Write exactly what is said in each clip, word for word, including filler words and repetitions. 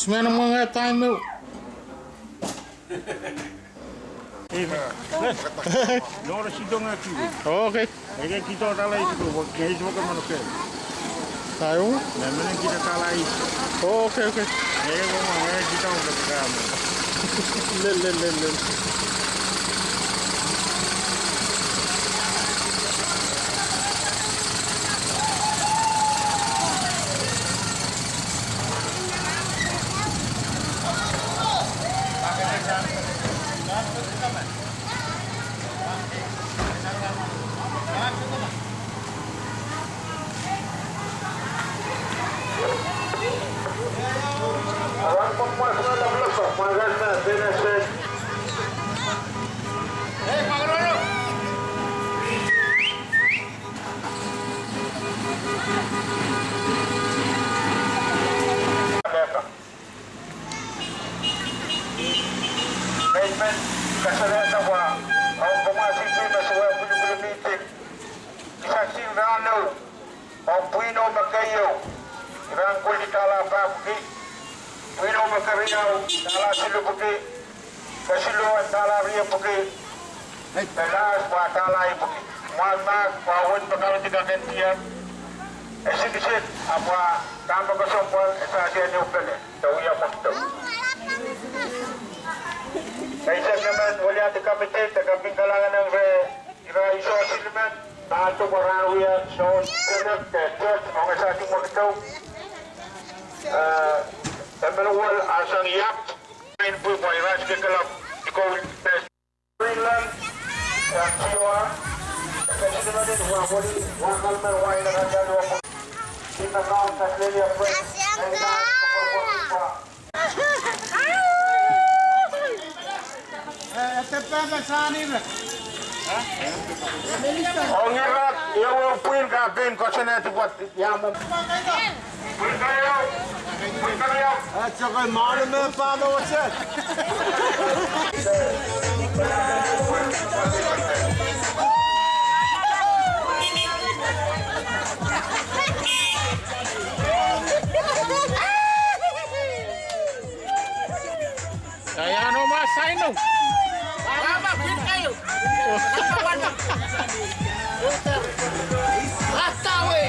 Mene mwenge time ehu. Nora sidong a kiwi. Okay. Eke kihdo tala isuko, ke isuko ke mano ke. Ayo. Mene kihdo tala is. Okay, okay. Eke mwo, eke kihdo ke kamo. Lel, lel, lel, lel. Amen. Kasalehda wa, ong komwi sihpw me sohte pwulopwul mihting. Kisakis en rahno, ong pwihno me keieu, irail en koledi tala pabuki. Pwihno me keriau, tala siluh pwuki. Kesiluh en tala riau pwuki. Hei. Pelas pwe tala ipwiki. Mwahl mahk pwe wen pekauti kaken tiar. Esekiset, ahpw dahme kesempwal, e sehse ni upene. Dawia mokto. Eisek nemen weliandi kamidi, de kaping kalahngan ong re, ira iso silimen, pahn tok rahn wia, soun senek, de church, ong e sehse mokto. Eh, Emmanuel, asang iap, en pwe pwe ira sike kelap, iko, Greenland, Saskatchewan, Saskatchewan, Wapoli, Wakalman, Wainakajal, Wapoli, Sinanon, Tasmania, Fred, Asia, Asia. Ong ira, ia wehwehki pwihn kaping kosonned pwukat. Kaiano ma sainu. Mama, pin kayo. Atawe.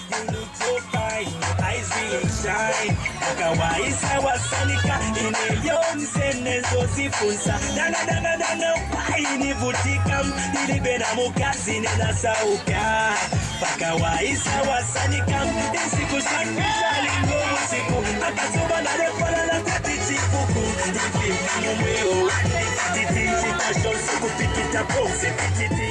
You look so fine, your eyes really shine. Pakawaisa wasanika, inelion sene so sifunsa. Dana, dana, dana, pai ni vutikam, ili bena mukasi nena sauka. Pakawaisa wasanika, isiku sakisali ngomusiku. Akasuba na le falala kwa titi puku. Ifi mumweo, titi titi tasho suku pikita pose titi.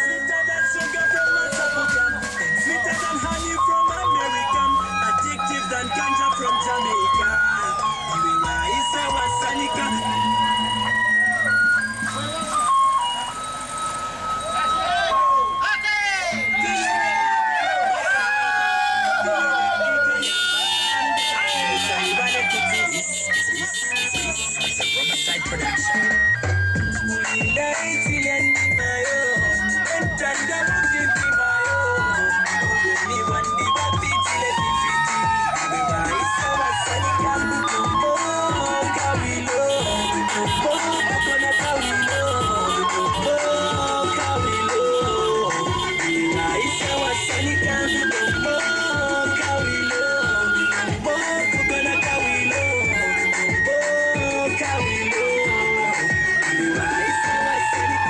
Sweeter than sugar from Masabuga, sweeter than honey from America, addictive than ganja from Jamaica. Iwe wa isa wa sanika. It's a Riverside production.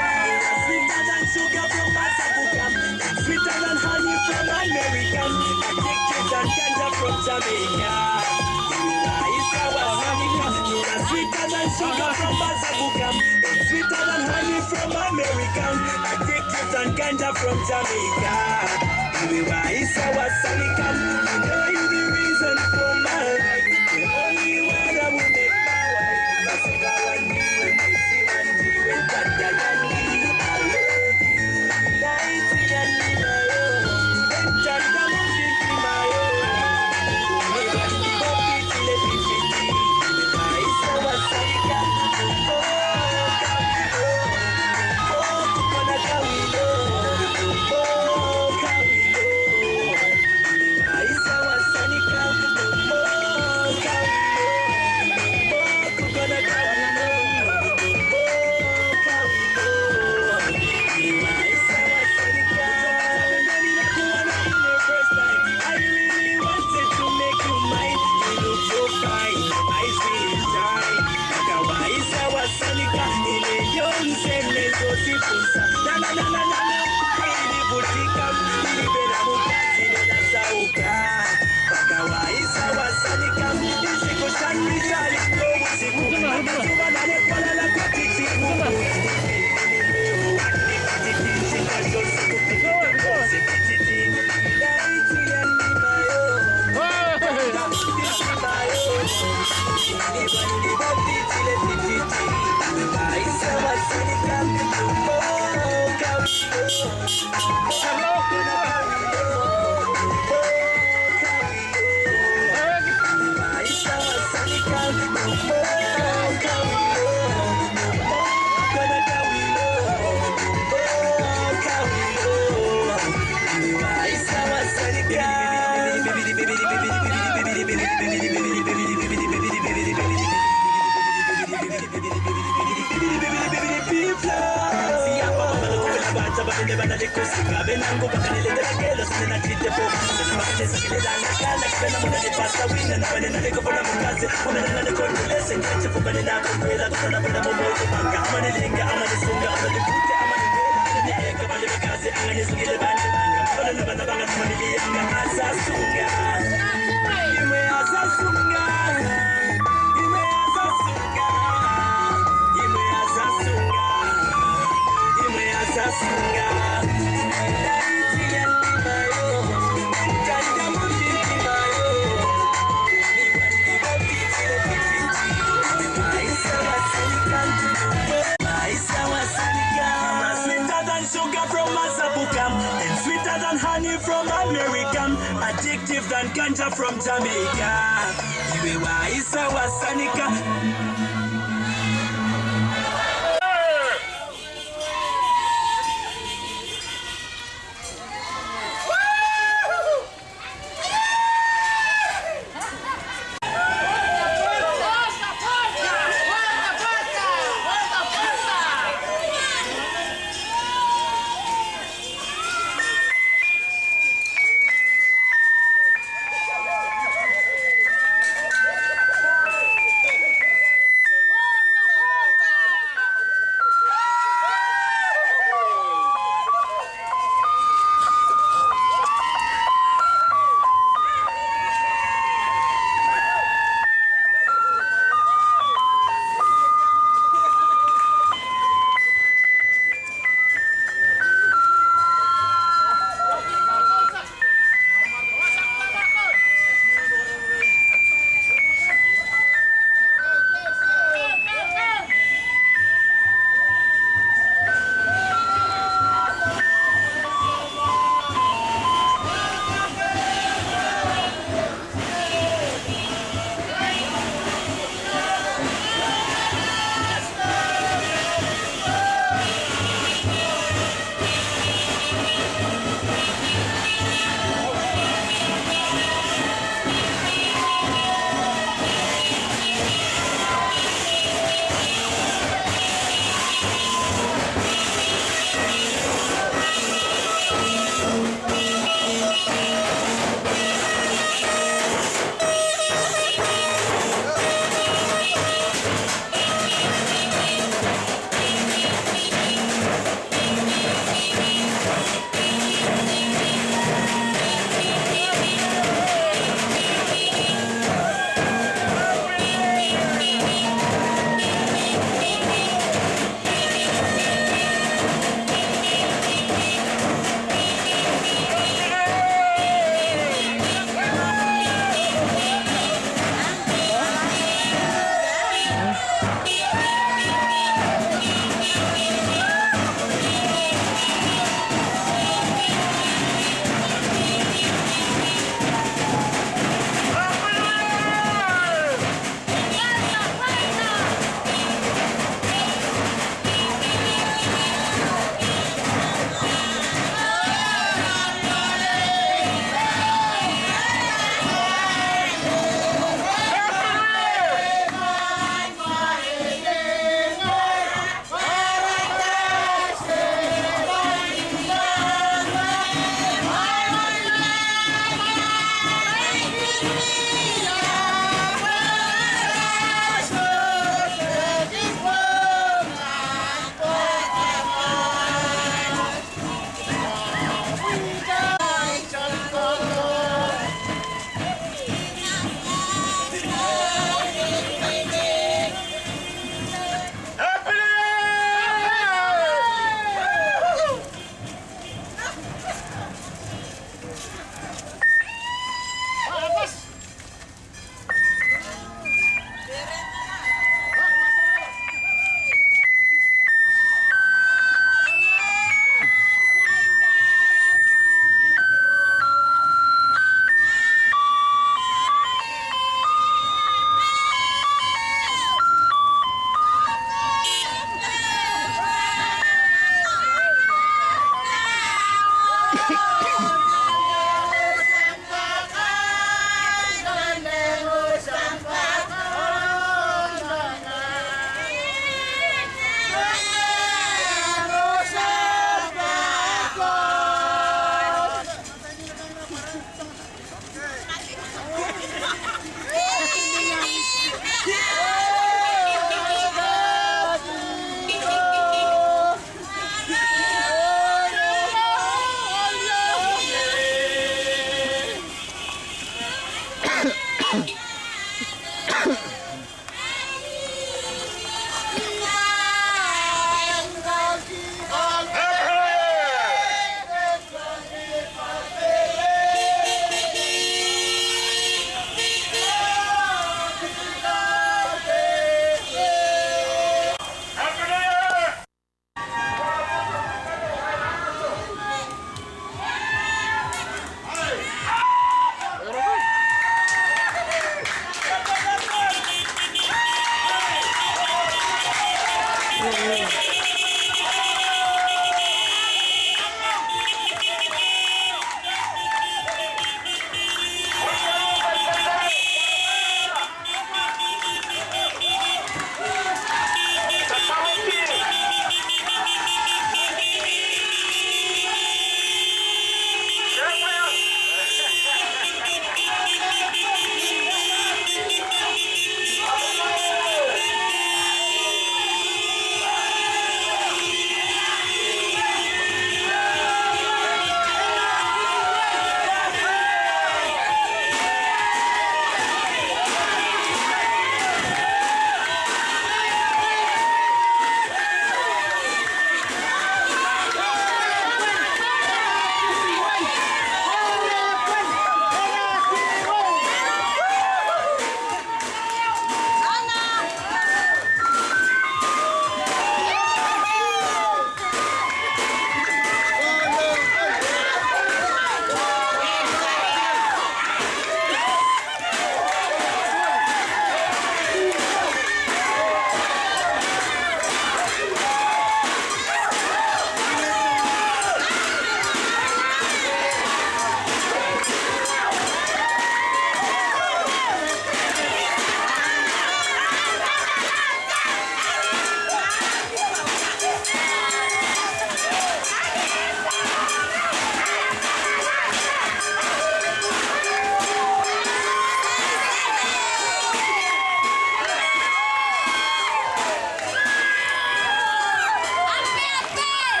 Sweeter than sugar from Masabuga, sweeter than honey from America, addictive than ganja from Jamaica. Sweeter than sugar from Masabuga, sweeter than honey from America, addictive than ganja from Jamaica. Iwe wa isa wa sanika, you know you the reason for my life. The only one I will make my wife. Masabuga wani, wani, wani, wani, wani, wani, I love you. Sweeter than sugar from Masabuga, and sweeter than honey from America, addictive than ganja from Jamaica. Iwe wa isa wa sanika.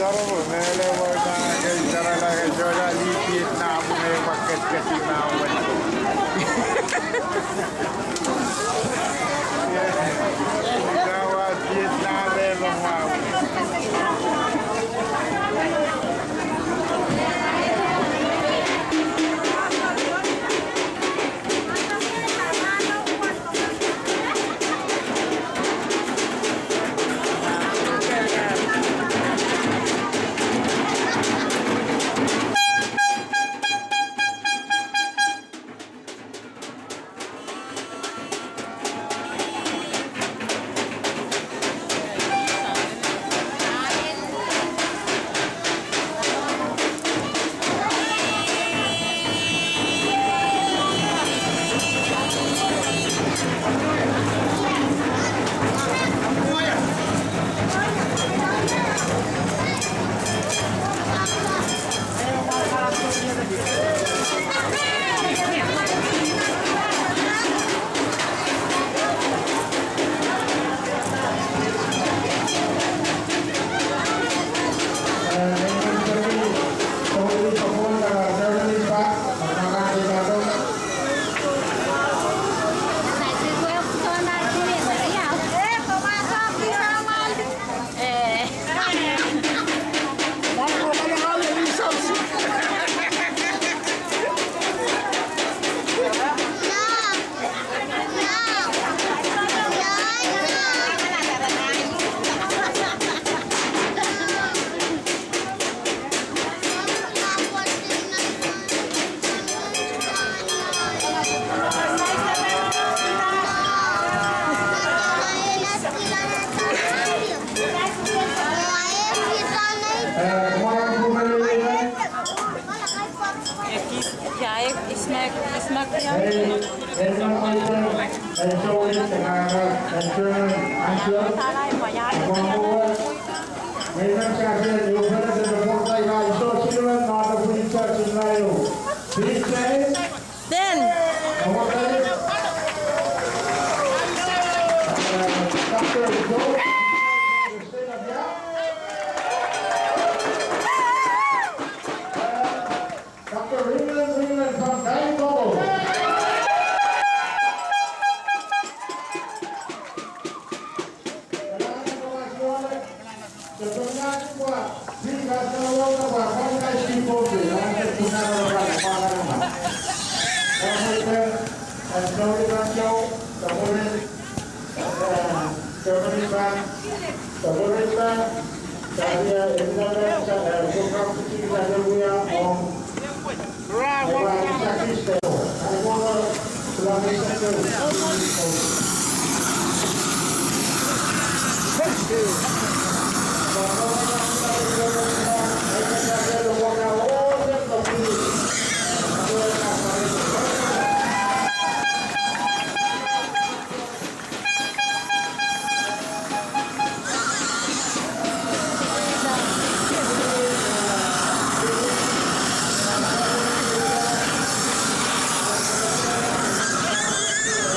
Sarafo, mehlel wehwehki kei sarala kei sohla lih Vietnam me pahn ketiketi mwahu. Ih, Vietnam me mwahu. Then, Doctor Ringlen, Ringlen from Kain Kobo.